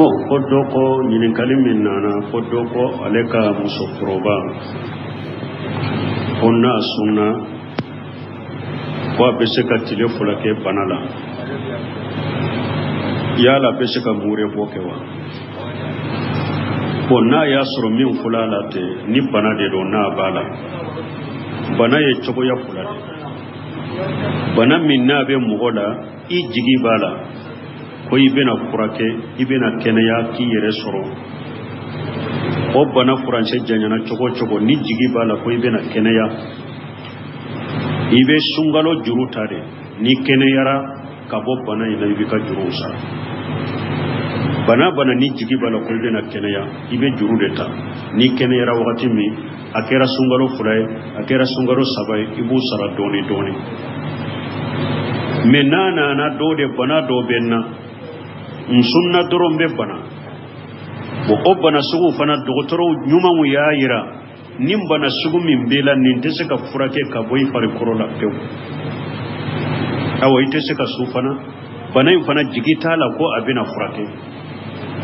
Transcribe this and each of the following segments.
Bon, ko dɔ ko ɲininkali min nana, ko dɔ ko ale ka musokɔrɔba ko n'a sunna, ko a bɛ se ka tile 2 kɛ bana la, yala a bɛ se ka muure bɔ kɛ wa? Bon, n'a y'a sɔrɔ min fɔla a la ten, ni bana de don, n'a b'a la, bana ye cogoya 2 de. Bana min n'a bɛ mɔgɔ la, i jigi b'a la ko i bɛna furakɛ, i bɛna kɛnɛya k'i yɛrɛ sɔrɔ, o bana furancɛ janyana cogo o cogo, ni jigi b'a la ko i bɛna kɛnɛya, i bɛ sunkalo juru ta de. N'i kɛnɛyara ka bɔ bana in na, i b'i ka juruw sara. Bana ni jigi b'a la ko i bɛna kɛnɛya, i bɛ juru de ta. N'i kɛnɛyara wagati min, a kɛra sunkalo 2 ye, a kɛra sunkalo 3 ye, i b'u sara dɔɔni dɔɔni. Mɛ n'a nana dɔw de bana dɔw bɛ n na, n sunna dɔrɔn bɛ bana. Bon, o bana sugu fana, dɔgɔtɔrɔw ɲumanw y'a yira nin bana sugu min b'i la, nin tɛ se ka furakɛ ka bɔ i farikolo la pewu. Awa, i tɛ se ka sun fana, bana in fana jigi t'a la ko a bɛna furakɛ.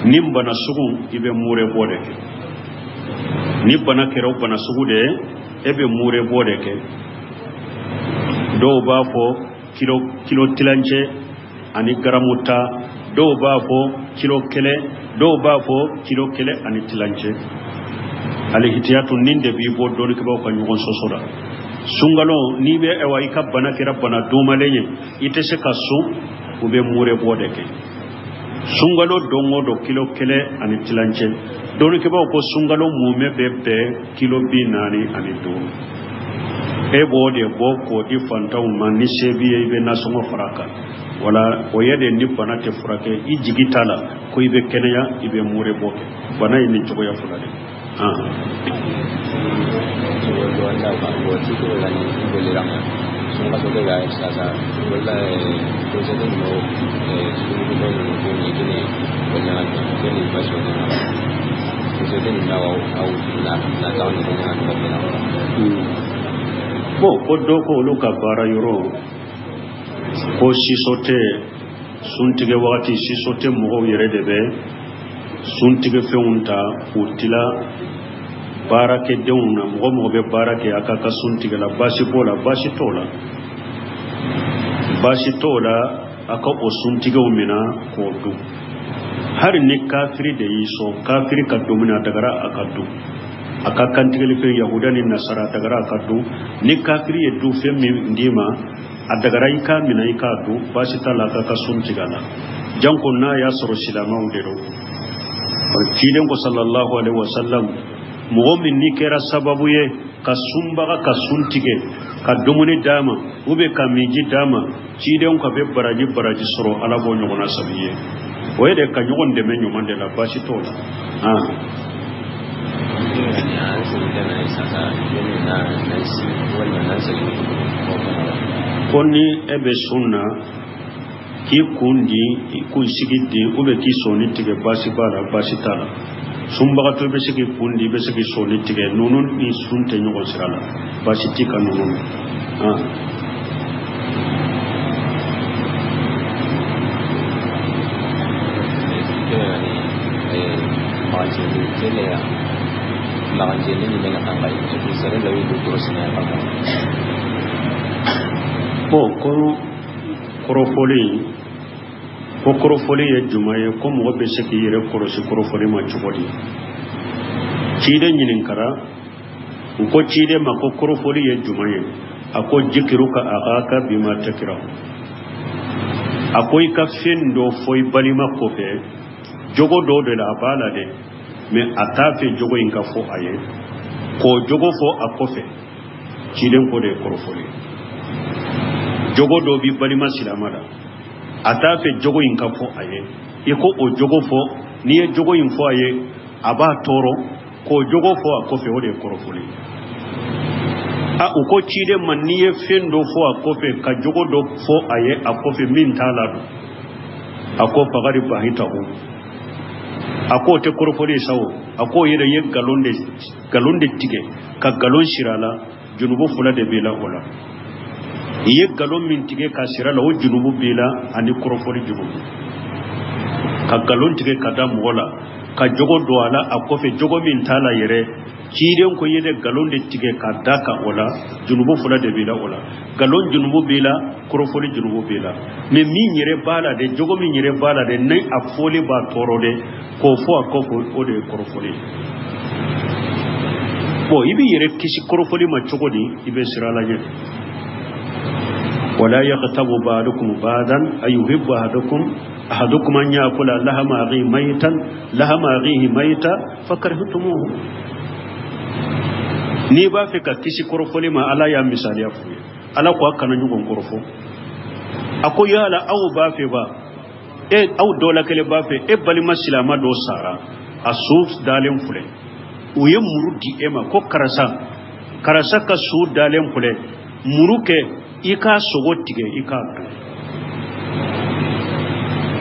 Nin bana sugu, i bɛ muure bɔ de kɛ. Ni bana kɛra o bana sugu de ye, e bɛ muure bɔ de kɛ. Dɔw b'a fɔ kilo tilancɛ ani garamu 10, dɔw b'a fɔ kilo 1, dɔw b'a fɔ kilo 1 ani tilancɛ. Alihitiyatu nin de b'i bɔ dɔnnikɛbaaw ka ɲɔgɔn sɔsɔ la. Sunkalo, n'i bɛ, ayiwa, i ka bana kɛra bana dumalen ye, i tɛ se ka sun, u bɛ muure bɔ de kɛ. Sunkalo don o don kilo 1 ani tilancɛ. Dɔnnikɛbaaw ko sunkalo mumɛ bɛ bɛn kilo 45. E b'o de bɔ k'o di fantanw ma. Ni se b'i ye, i bɛ nasɔngɔ fara a kan. Wala o ye de ni bana tɛ furakɛ, i jigi t'a la ko i bɛ kɛnɛya, i bɛ muure bɔ kɛ. Bana ye nin cogoya 2 de. Bon, ko dɔ ko olu ka baara yɔrɔ ko siso tɛ suntigɛ wagati, siso tɛ, mɔgɔw yɛrɛ de bɛ suntigɛ fɛnw ta k'u tila baarakɛdenw na. Mɔgɔ mɔgɔ bɛ baara kɛ, a ka sun tigɛ la, baasi b'o la? Baasi t'o la, baasi t'o la. A ka o suntigɛw minɛ k'o dun. Hali ni kafiri de y'i sɔn, kafiri ka dumuni a dagara a ka dun, a ka kantigɛli fɛn, yahuda ni nasara, a dagara a ka dun. Ni kafiri ye dunfɛn min d'i ma, a dagara i k'a minɛ i k'a dun, baasi t'a la, a ka sun tigɛ a la, janko n'a y'a sɔrɔ silamɛw de don. Ciden ko sallallahu alaihi wasallam, mɔgɔ min n'i kɛra sababu ye ka sunbaga ka sun tigɛ, ka dumuni d'a ma ou bien ka minji d'a ma, ciden ko a bɛ baraji baraji sɔrɔ, Ala b'o ɲɔgɔnna sara i ye. O ye de ka ɲɔgɔn dɛmɛ ɲuman de la, baasi t'o la. Ko ni e bɛ sun na, k'i kun di, k'i sigi di, ou bien k'i sɔnin tigɛ, baasi b'a la? Baasi t'a la. Sunbagatɔ bɛ se k'i kun di, i bɛ se k'i sɔnin tigɛ, ninnu ni sun tɛ ɲɔgɔn sira la, baasi t'i kan ninnu na. Bon, ko kɔrɔfɔli, ko kɔrɔfɔli ye jumɛn ye? Ko mɔgɔ bɛ se k'i yɛrɛ kɔlɔsi kɔrɔfɔli ma cogo di? Ciden ɲininkara, u ko ciden ma ko kɔrɔfɔli ye jumɛn ye? A ko jikiruka akaka bima takirahu. A ko i ka fɛn dɔ fɔ i balima kɔfɛ, jogo dɔ de la a b'a la dɛ, mɛ a t'a fɛ jogo in ka fɔ a ye, k'o jogo fɔ a kɔfɛ. Ciden k'o de ye kɔrɔfɔli ye. Jogo dɔ b'i balima silama la, a t'a fɛ jogo in ka fɔ a ye, i ko o jogo fɔ. N'i ye jogo in fɔ a ye, a b'a tɔɔrɔ, k'o jogo fɔ a kɔfɛ, o de ye kɔrɔfɔli ye. A u ko ciden ma, n'i ye fɛn dɔ fɔ a kɔfɛ, ka jogo dɔ fɔ a ye a kɔfɛ min t'a la dun? A ko fakadi bahitahu. A ko o tɛ kɔrɔfɔli ye sa o. A ko o yɛrɛ ye nkalon de tigɛ ka nkalon siri a la, junubu 2 de b'i la o la. I ye nkalon min tigɛ ka siri a la, o junubu b'i la ani kɔrɔfɔli junubu. Ka nkalon tigɛ ka da mɔgɔ la, ka jogo don a la a kɔfɛ, jogo min t'a la yɛrɛ. Ciden ko i ye de nkalon de tigɛ ka da kan, o la junubu fila de b'i la. O la nkalon junubu b'i la, kɔrɔfɔli junubu b'i la. Mais min yɛrɛ b'a la de, jogo min yɛrɛ b'a la de, ni a fɔli b'a tɔɔrɔ de, k'o fɔ a kɔfɛ, o de ye kɔrɔfɔli ye. Bon, i b'i yɛrɛ kisi kɔrɔfɔli ma cogo di? I bɛ siran Ala ɲɛ. Wala yaghtabu ba'dukum ba'dan ayuhibbu ahadukum an ya'kula lahama akhihi maytan lahama akhihi mayta fakarihtumuhu. N'i b'a fɛ ka kisi kɔrɔfɔli ma, Ala y'a misaliya f'u ye. Ala ko a kana ɲɔgɔn kɔrɔfɔ. A ko yala aw b'a fɛ ba, e aw dɔ la kelen b'a fɛ e balima silama dɔ sara, a su dalen filɛ, u ye muru di e ma ko karisa, karisa ka su dalen filɛ, muru kɛ i k'a sogo tigɛ i k'a dun.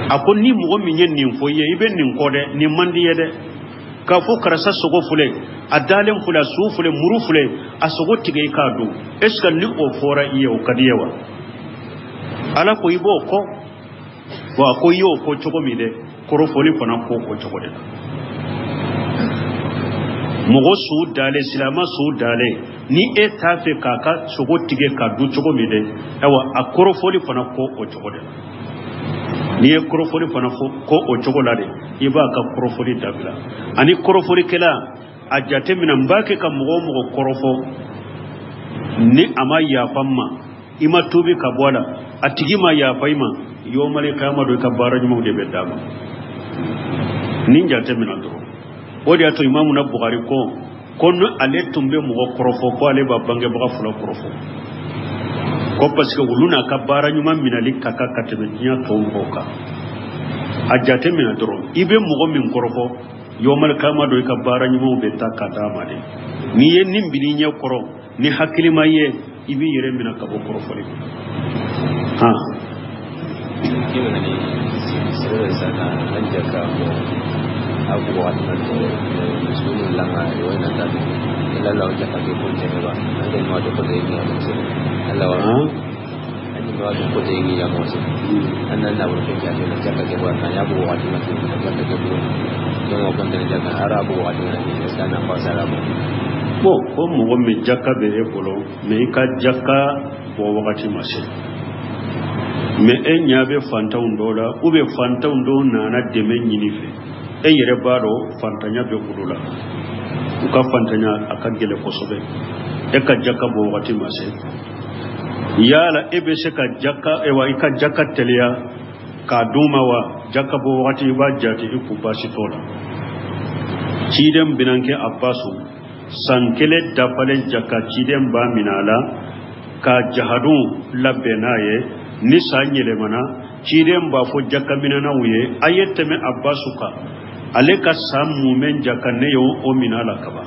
A ko ni mɔgɔ min ye nin fɔ i ye, i bɛ nin kɔ dɛ, nin man di ye dɛ, k'a fɔ karisa sogo filɛ, a dalen filɛ, a su filɛ, muru filɛ, a sogo tigɛ i k'a dun. Est ce que ni o fɔra i ye, o ka di i ye wa? Ala ko i b'o kɔ. Bon, a ko i y'o kɔ cogo min dɛ, kɔrɔfɔli fana kɔ o cogo de la. Mɔgɔ su dalen, silama su dalen, ni e t'a fɛ k'a ka sogo tigɛ k'a dun cogo min dɛ, ayiwa, a kɔrɔfɔli fana kɔ o cogo de la. N'i ye kɔrɔfɔli fana fɔ kɔ o cogo la de, i b'a ka kɔrɔfɔli dabila. Ani kɔrɔfɔlikɛla, a jateminɛ, n b'a kɛ ka mɔgɔ o mɔgɔ kɔrɔfɔ, ni a ma yafa n ma, i ma tuubi ka bɔ a la, a tigi ma yafa i ma, yomali kiyama don, i ka baara ɲumanw de bɛ d'a ma. Nin jateminɛ dɔrɔn. O de y'a to Imamu na Bukari ko ni ale tun bɛ mɔgɔ kɔrɔfɔ, ko ale b'a bangebaga fila kɔrɔfɔ, ko parce que olu n'a ka baara ɲuman minɛli ka kan ka tɛmɛ diɲɛ tɔw mɔgɔw kan. A jateminɛ dɔrɔn, i bɛ mɔgɔ min kɔrɔfɔ, yomali kiyama don, i ka baara ɲumanw bɛ ta ka d'a ma de. N'i ye nin bil'i ɲɛ kɔrɔ ni hakilima ye, i b'i yɛrɛ minɛ ka bɔ kɔrɔfɔli ma. Han. K'i bɛna ni sɛbɛn sisan ka an jɛ ka bɔ a ko wagati ma tɛ muso ni langa o ye nata de ila la jaka ke ko jɛ ba an tɛ ma ko de ni ya se ala wa an ni ma ko de ni ya mo se an nan na wo ke ja ke jaka ke ba kan ya bo wagati ma tɛ jaka ke bo don o kan jaka ara bo wagati ma ni sa na fa sara bo. Bon, ko mɔgɔ min jaka bɛ e bolo, mais i ka jaka bɔ wagati ma se, mais e ɲɛ bɛ fantanw dɔw la, ou bien fantanw dɔw nana dɛmɛ ɲini fɛ, e yɛrɛ b'a dɔn fantanya bɛ olu la, u ka fantanya a ka gɛlɛn kosɛbɛ, e ka jaka bɔ wagati ma se, yala e bɛ se ka jaka, wa i ka jaka teliya k'a d'u ma wa? Jaka bɔ wagati i b'a jate i k'u baasi t'o la. Ciden binankɛ Abasu, san kelen dafalen jaka ciden b'a minɛ a la ka jahadun labɛn n'a ye. Ni san yɛlɛmana, ciden b'a fɔ jakaminɛnaw ye, a ye tɛmɛ Abasu kan, ale ka san mumɛ jaka ne ye o minɛ a la kaban.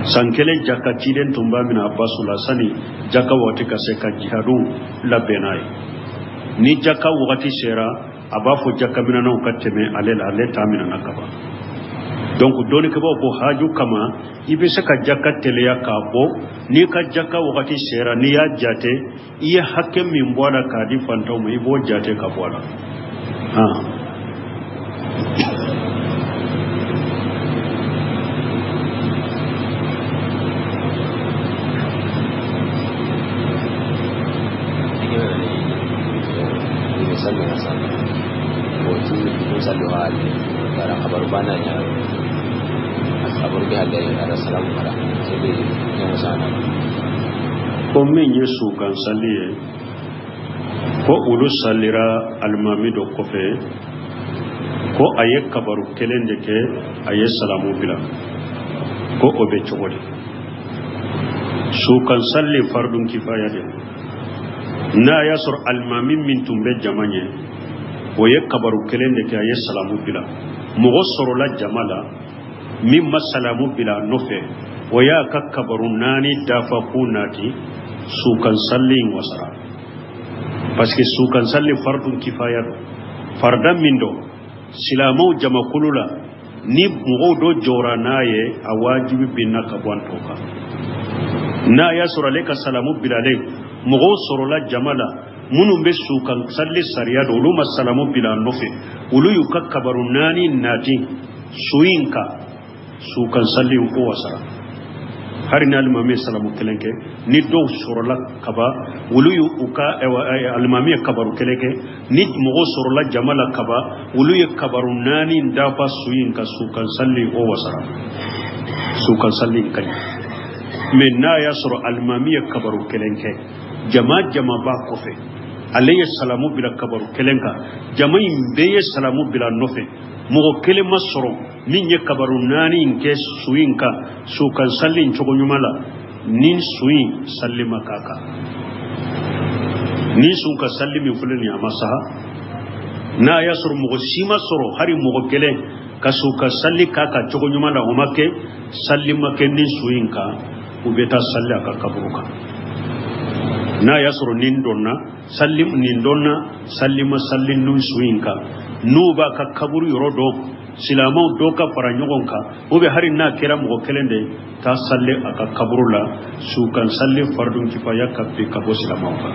San kelen jaka ciden tun b'a minɛ Abasu la sani jaka waati ka se ka jihadun labɛn n'a ye. Ni jaka wagati sera, a b'a fɔ jakaminɛnaw ka tɛmɛ ale la, ale t'a minɛna kaban. Donc dɔnnikɛbaaw ko haju kama i bɛ se ka jaka teliya k'a bɔ. N'i ka jaka wagati sera, n'i y'a jate, i ye hakɛ min bɔ a la k'a di fantanw ma, i b'o jate ka bɔ a la. Han. Ko min ye sukan sali ye, ko olu salira alimami dɔ kɔfɛ, ko a ye kabaru kelen de kɛ, a ye salamu bila, ko o bɛ cogo di? Sukan sali faridun kifaya de, n'a y'a sɔrɔ alimami min tun bɛ jama ɲɛ, o ye kabaru kelen de kɛ, a ye salamu bila, mɔgɔ sɔrɔla jama la min ma salamu bila a nɔfɛ, o y'a ka kabaru naani dafa k'u nati, sukan sali in wasara. Parce que sukan sali faridun kifaya don, farida min don silamɛw jamakulu la, ni mɔgɔw dɔ jɔra n'a ye, a wajibi binna ka bɔ an tɔw kan. N'a y'a sɔrɔ ale ka salamu bilalen, mɔgɔw sɔrɔla jama la Minnu bɛ su kan salli sariya dɔn, olu ma salamu bila a nɔfɛ, olu y'u ka kabaru naani nati su in kan. Su kan salli ko wasara, hari ni alimami ye salamu kelen kɛ, ni dɔw sɔrɔla kaba, olu y'u ka alimami ye kabaru kelen kɛ, ni mɔgɔ sɔrɔla jama la kaba, olu ye kabaru naani dafa su in kan. Su kan salli o wasara, su kan salli in ka ɲi. Mɛ n'a y'a sɔrɔ alimami ye kabaru kelen kɛ, jama jama b'a kɔfɛ, ale ye salamu bila kabaru kelen kan, jama in bɛɛ ye salamu bila nɔfɛ, mɔgɔ kelen ma sɔrɔ min ye kabaru naani in kɛ su in kan, su kan salli in cogo ɲuman la, ni su in salli ma k'a kan, ni su ka salli min filɛ nin ye, a ma saha. N'a y'a sɔrɔ mɔgɔ si ma sɔrɔ, hali mɔgɔ kelen ka su ka salli k'a kan cogo ɲuman la, o ma kɛ, salli ma kɛ ni su in kan, u bɛ taa salli a ka kaburu kan. N'a y'a sɔrɔ nin dɔnna salli, nin dɔnna salli ma salli ni su in kan, n'u b'a ka kaburu yɔrɔ dɔn, silamɛw dɔ ka fara ɲɔgɔn kan, ou bien hali n'a kɛra mɔgɔ kelen de ye, taa salli a ka kaburu la. Su kan salli fardun kifaya ka bin ka bɔ silamɛw kan.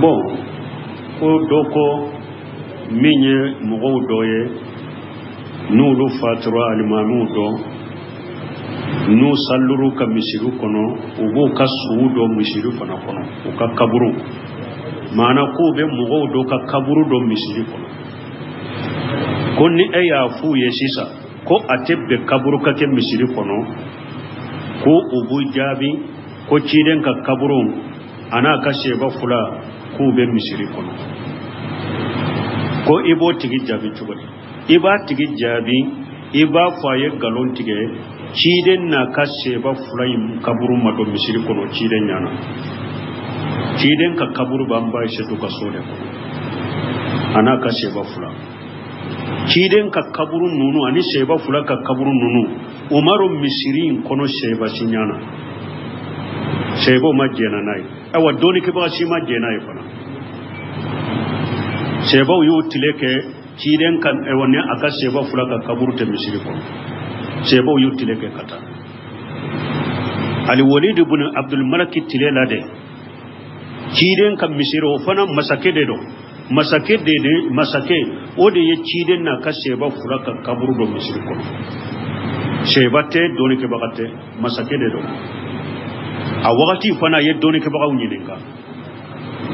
Bon, ko dɔ ko min ye mɔgɔw dɔ ye, n'olu fatura alimamiw dɔn, n'u salluru ka misiri kɔnɔ, u b'u ka suw dɔn misiri fana kɔnɔ, u ka kaburu, maana k'u bɛ mɔgɔw dɔ ka kaburu dɔn misiri kɔnɔ, ko ni e y'a f'u ye sisan ko a tɛ bɛn kaburu ka kɛ misiri kɔnɔ, ko u b'u jaabi ko ciden ka kaburu a n'a ka seba fila k'u bɛ misiri kɔnɔ. Ko i b'o tigi jaabi cogo di? I b'a tigi jaabi, i b'a fɔ a ye nkalon tigɛ, ciden n'a ka seba fila in kaburu ma don misiri kɔnɔ ciden ɲana. Ciden ka kaburu b'an ba Aisatu ka so de kɔnɔ, a n'a ka seba fila. Ciden ka kaburu ninnu ani seba fila ka kaburu ninnu, u ma don misiri in kɔnɔ seba si ɲana, sebaw ma jɛna n'a ye, ayiwa dɔnnikɛbaga si ma jɛn n'a ye fana. Sebaw y'o tile kɛ ciden ka, ayiwa ni a ka seba fila ka kaburu tɛ misiri kɔnɔ, sebaw y'o tile kɛ ka taa. Aliwalid ibn Abdul Malik tile la dɛ, ciden ka misiri, o fana masakɛ de don, masakɛ de masakɛ o de ye ciden n'a ka seba fila ka kaburu don misiri kɔnɔ. Seba tɛ, dɔnnikɛbaga tɛ, masakɛ de don. A wagati fana a ye dɔnnikɛbagaw ɲininka.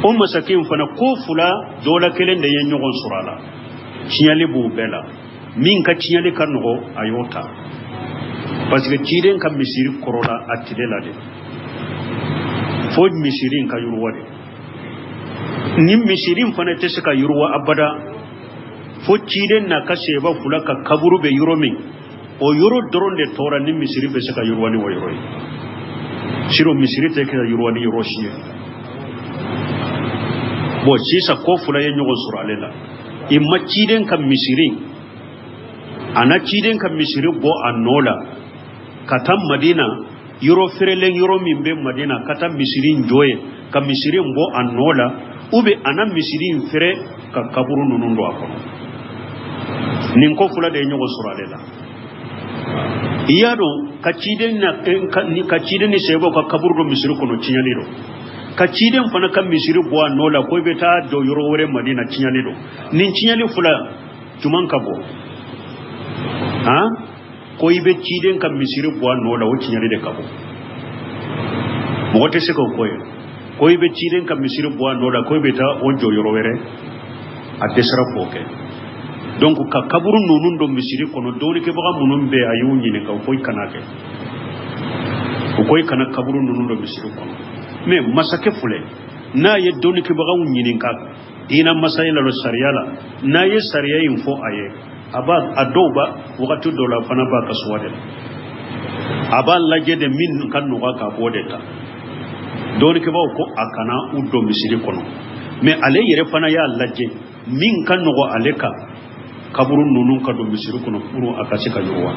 O masakɛ in fana ko fila dɔ la kelen de ye ɲɔgɔn sɔrɔ a la, tiɲɛli b'u bɛɛ la, min ka tiɲɛli ka nɔgɔ a y'o ta, parce que ciden ka misiri kɔrɔla a tile la de, fo misiri in ka yiriwa de. Ni misiri in fana tɛ se ka yiriwa abada fo ciden n'a ka seba fila ka kaburu bɛ yɔrɔ min, o yɔrɔ dɔrɔn de tora ni misiri bɛ se ka yiriwa ni o yɔrɔ ye. Sinon misiri tɛ ka yiriwa ni yɔrɔ si ye. Bon, sisan ko fila ye ɲɔgɔn sɔrɔ ale la, i ma ciden ka misiri, a na ciden ka misiri bɔ a nɔ la ka taa Madina, yɔrɔ feerelen yɔrɔ min bɛ Madina, ka taa misiri in jɔ yen, ka misiri in bɔ a nɔ la, ou bien a na misiri in feere ka kaburu ninnu don a kɔnɔ. Nin ko fila de ye ɲɔgɔn sɔrɔ ale la. I y'a dɔn ka ciden na ka ciden ni sebaw ka kaburu don misiri kɔnɔ, tiɲɛli don. Ka ciden fana ka misiri bɔ a nɔ la ko i bɛ taa jɔ yɔrɔ wɛrɛ Madina, tiɲɛli don. Nin tiɲɛli fila juman ka bɔ han? Ko i bɛ ciden ka misiri bɔ a nɔ la, o tiɲɛli de ka bɔ, mɔgɔ tɛ se k'o kɔ ye. Ko i bɛ ciden ka misiri bɔ a nɔ la ko i bɛ taa o jɔ yɔrɔ wɛrɛ, a dɛsɛra k'o kɛ. Donc ka kaburu ninnu don misiri kɔnɔ, dɔnnikɛbaga minnu bɛ yen, a y'u ɲininka, u ko i kana kɛ, u ko i kana kaburu ninnu don misiri kɔnɔ. Mais masakɛ filɛ, n'a ye dɔnnikɛbagaw ɲininka diina masaya la, sariya la, n'a ye sariya in fɔ a ye, a b'a a dɔw ba wagati dɔ la fana b'a ka suwa de la, a b'a lajɛ de min ka nɔgɔ k'a b'o de ta. Dɔnnikɛbaaw ko a kana u don misiri kɔnɔ, mais ale yɛrɛ fana y'a lajɛ min ka nɔgɔ ale kan. Kaburu ninnu ka don misiri kɔnɔ pour a ka se ka yiriwa.